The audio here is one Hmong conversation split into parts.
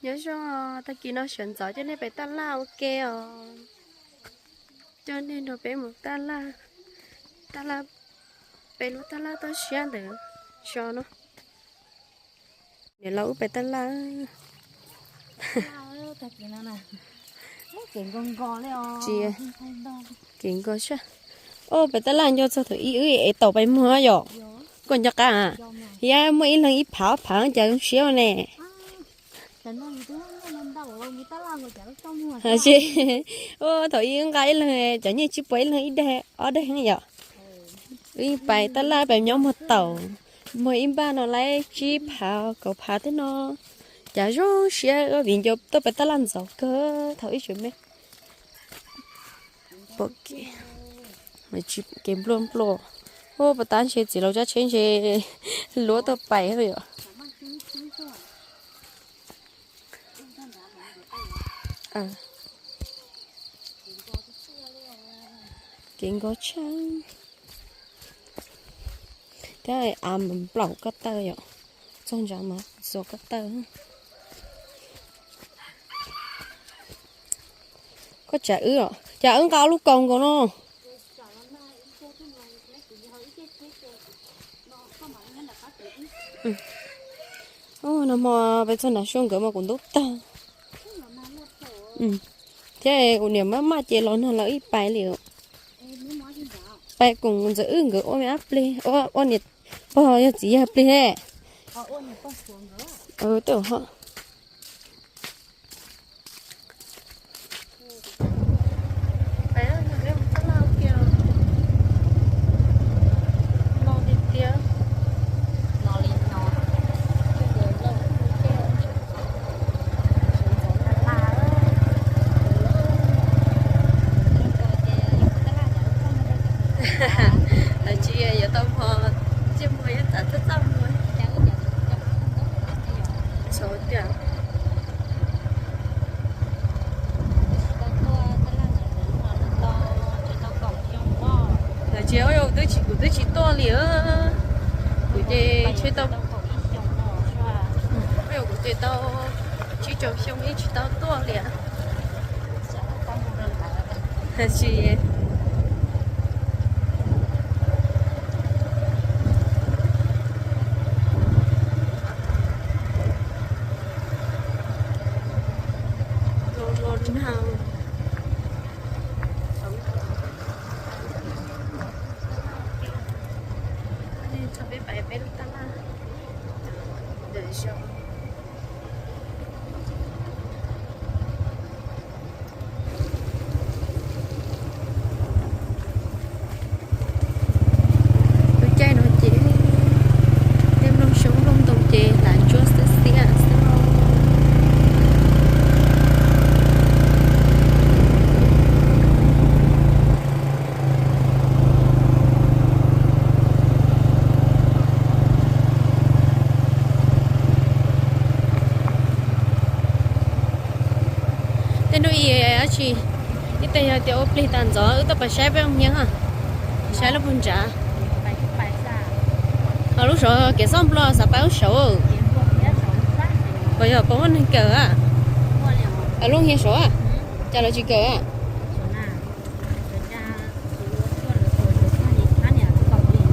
Nyob zoo, tag kis no sawv ntxov coj nej pem taj laj ua ke os. Coj nej nrog peb mus taj laj, taj laj, pem lub taj laj toj siab ntawd so no. Niam laus wb pem taj laj. Tsis, kev nkos sab. Os, pem taj laj nco txog thaum ub wb ev taum pais muag yom. Koj nco qab? Yog muaj ib leeg ib phav ob phav cas zoo siab ne. Thaum ub nqa ib leeg cov nyiaj tsib puas ib leeg ib daim ob daim yom. Wb pais taj laj pais nyob muag taum, muag ib npaj no laib tsib phav kaum phav tej no. Cas zoo siab, vim nco tuaj pais taj laj ntxov kawg thaum ub tseem me. Kev npluaj npluaj. Ub, puas tab ntshe txiv laus tsav tsheb ntshe luab tuaj pais yom. Kev nkos tshaj. Thiab av mas nplaum koj taw yom. Txog ntsa mas txog koj taw. Koj tsav wb os, cas wb nqa ob lub kaus nkaus no. Nag hmo peb txog nram Suab nkawd mas kuv ntub tag. Thiab kuv niam maj maj ces los nag lawv ib pais li. Pais koom ntxawm wb nkawd ua me ab plig, ua niam pog yog txiv yawg plig ne. Tsis yuav tau mog, ntsej muag yuav txav txaj txaj muag. Xyov tias Ntawd ces kuv twb tsis tuaj li. Kuv ces tau, kuv ces tau tsib rau xyoo ib tsis tau tuaj li. Tsis Lub caij no ces tej nplooj xyoob nplooj ntoo ces hlav ntsuab xiab xiab xwb. Tej hnub ib dab tsi, ib teg yog tias ua plig tas ntxov wb tuaj pais saib peb ua nyiaj, saib lub puag nrad. Ho lub saud kev txoj nplog xav pais lub saud. Puas yog puas muaj neeg kawm a? Lub nyiaj saud a, cas lawv tsis kawm a?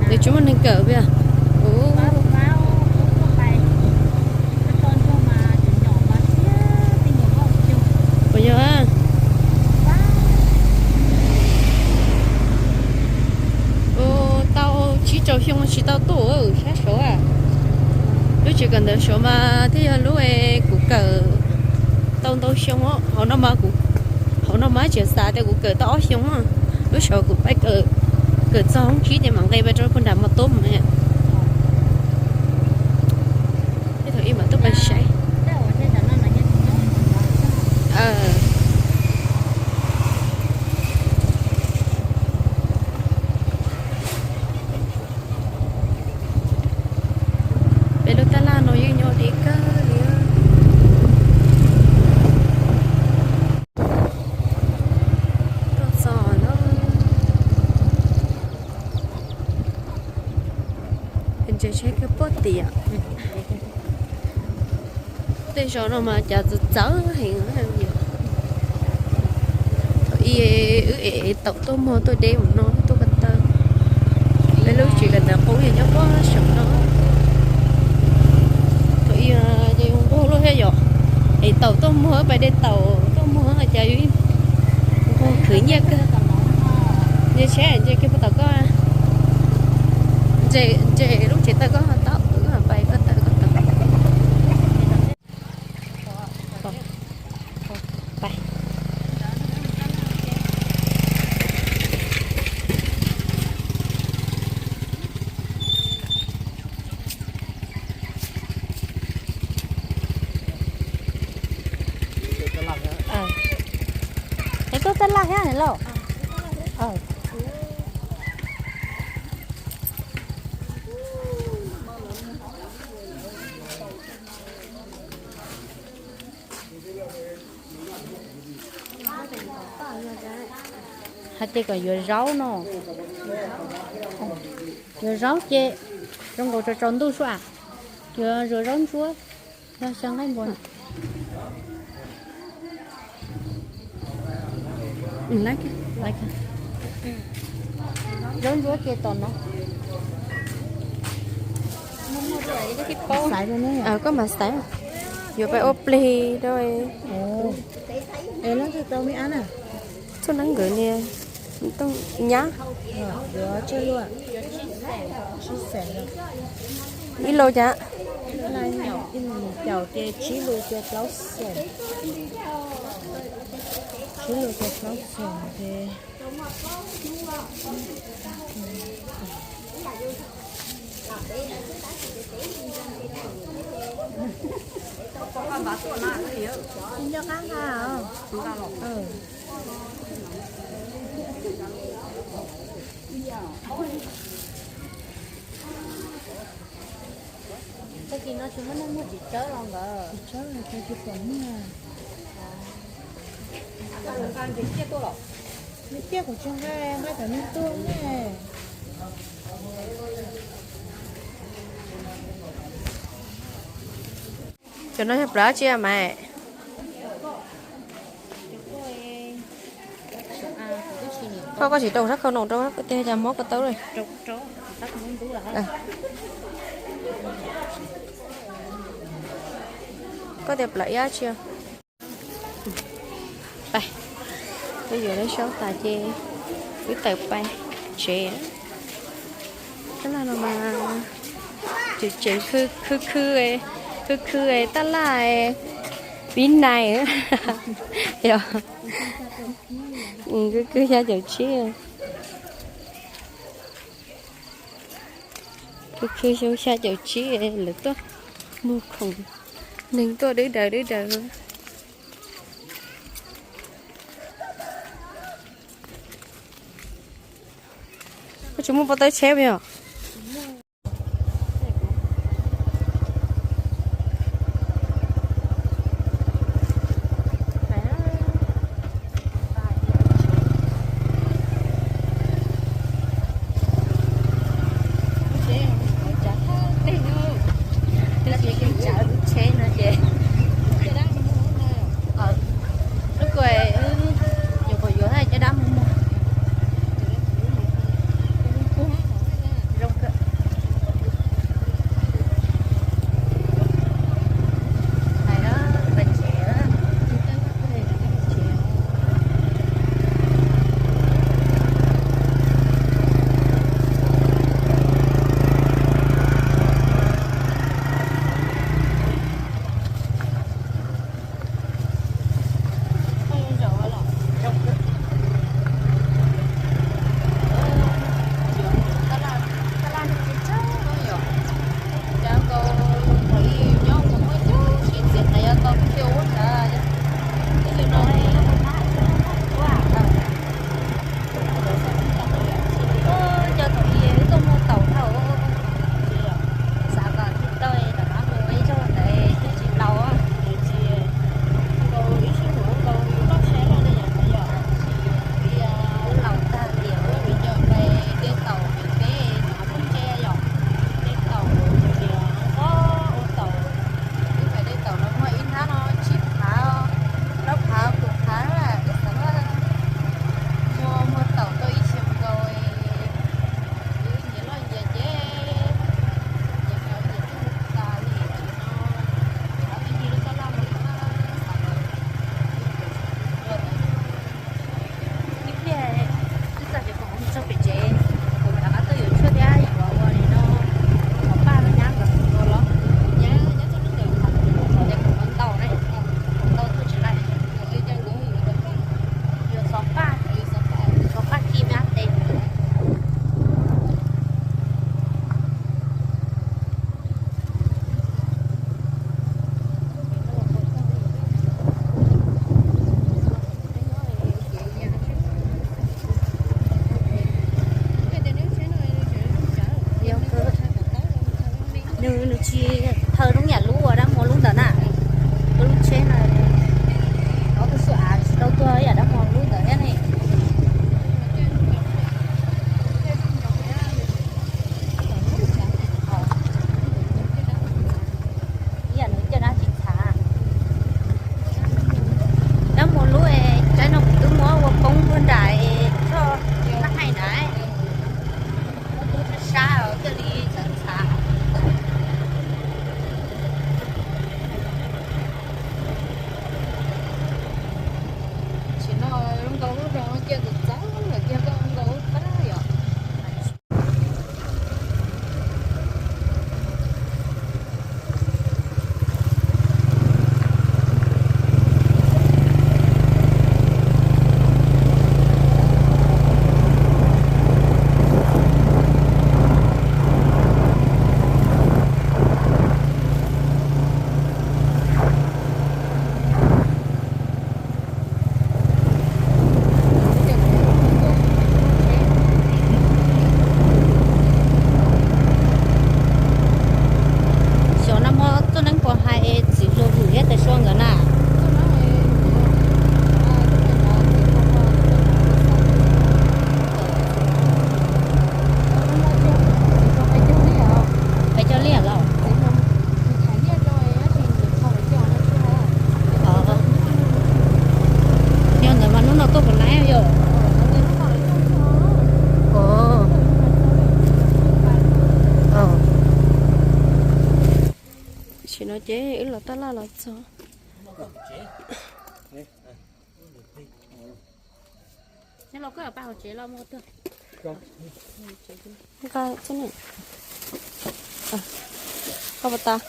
Nws tsis muaj neeg kawm puas yog? Puas yog? Ua tau tsib rau xyoo tsis tau tuaj sab saud. Lub tsev kawm ntawv saud mas thiaj yog lub kuv kawm tau ntau xyoo. Hauv no mas kuv, hauv no mas tseem xav tias kuv kawm tau ob xyoo. Lub saud kuv pais kawm txog hoob tsib ces mam nqes pais rau puag nram mos tub mas. Tej thaum ib mam tuaj pais saib. Peb lub taj laj no yeej nyob deb kawg li. Tuaj txog lawm. Ntses tsheb kawg puag tim. Tej zos no mas cas txawv txawv heev. Thaum ub wb ev taum tuaj muag tuaj deb mus no tuaj ko taw, peb lub tsev ko taw qub yog nyob puag saum no. Thaum ub ces yus nquag luaj thiab yom, ev taum tuaj muag, pais de taum tuaj muag cas yus nquag khwv nyiaj kawg. Nce tsheb nce kiag puag tom koj, nce lub tsev taw koj tau, pais ko taw ko taw. Es tuaj taj laj thiab lauj? Hais tias kom yuav zaub no, yuav zaub ces zoo nkaus tsaus tsaus ntuj sua, yuav zaub ntsuab, yog xyaw nqaij npua. Zaub ntsuab ces tom no. Koj mam xaiv, yuav pab ua plig rau. Txuj neeb nkawd niag tooj nyab. Ib lus cas? Ib lus caum ces tsib lus ces plaub xees. Tsib lus ces plaub xees ces nco qab nqa. Tag kis no tsis muaj neeg muag txiv tsawb los nkawd. Txiv tsawb los tsis pom muag. Nws tiaj kuv tsis nqa, nqa cov neeg tuag ne. Cov no yog plaws dab tsi mas? Koj, koj tsis rau sab khau no rau, koj tias cas mob ko taw li. Koj tias plaws ib dab tsi? Pais, wb yuav lawv saub tas ces wb tawm pais tsev. Tab laj no mas tseem khw khw, khw khw tab laj pib nais. Khw khw xya caum tsib. Khw khw xyoo xya caum tsib lawv tuaj muag khoom, neeg tuaj dwb daws dwb daws. Koj tsis muaj pob tawb tsheb puas yog? Tsheb no ces lub ko nyuam qhuav yuav caj dab mus muag. Ces wb los tab laj los txog. Nqa txhob na. Koj puas tas?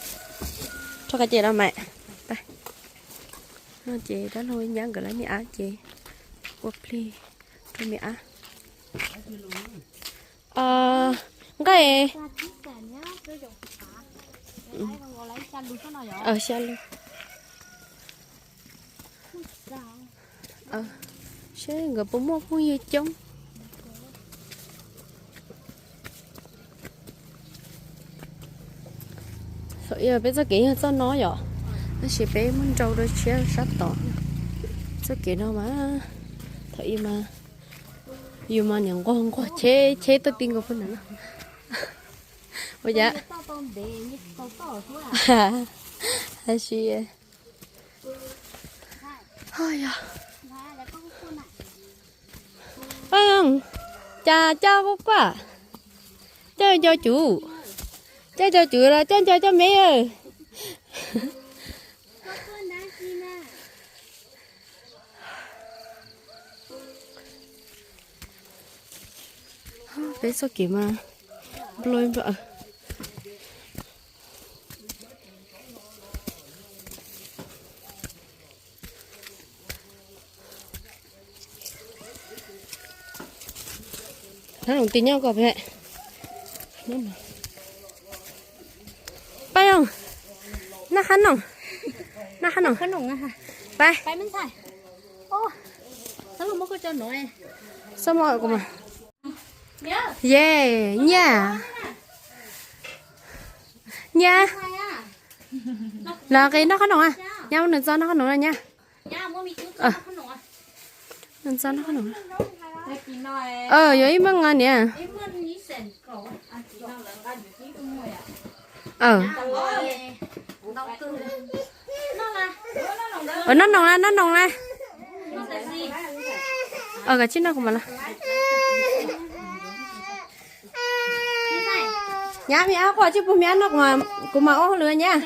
Rho ka ces los mas. No ces dab laug nyab nkawd lawv niag ab ces ua plig rau me ab. Nqa xya lub. Seb nkawd puas muaj phooj ywg coob. Thaum ub peb txoj kev yog txoj no yom, tab sis peb muab nrau rau tshiab sab tod. Txoj kev no mas, thaum ub mas, yus mas niam nquag nquag cheb cheb tuaj ti nkaus puag nram no. Ua cas? Hais tias, Paj Yoog, cas coj kuj kuaj, coj nco cuv, coj nco cuv los coj nco coj me. Peb txoj kev mas nplua nplua. Hnab loos ti nyob ko pem. Paj Yoog, noj qab noom, noj qab noom, pais. Xab mos kuv mas. Ye, nyiaj, nyiaj. Los qis noj qab noom, nyab muab nws txo noj qab noom no nyab. Nws txo noj qab noom. Yuav ib muag niam. Noj noom na, noj noom na. Koj tsis noj kuv mam los. Nyab, me ab quaj tsis pub me ab noj, kuv mam ua hauj lwm nyab.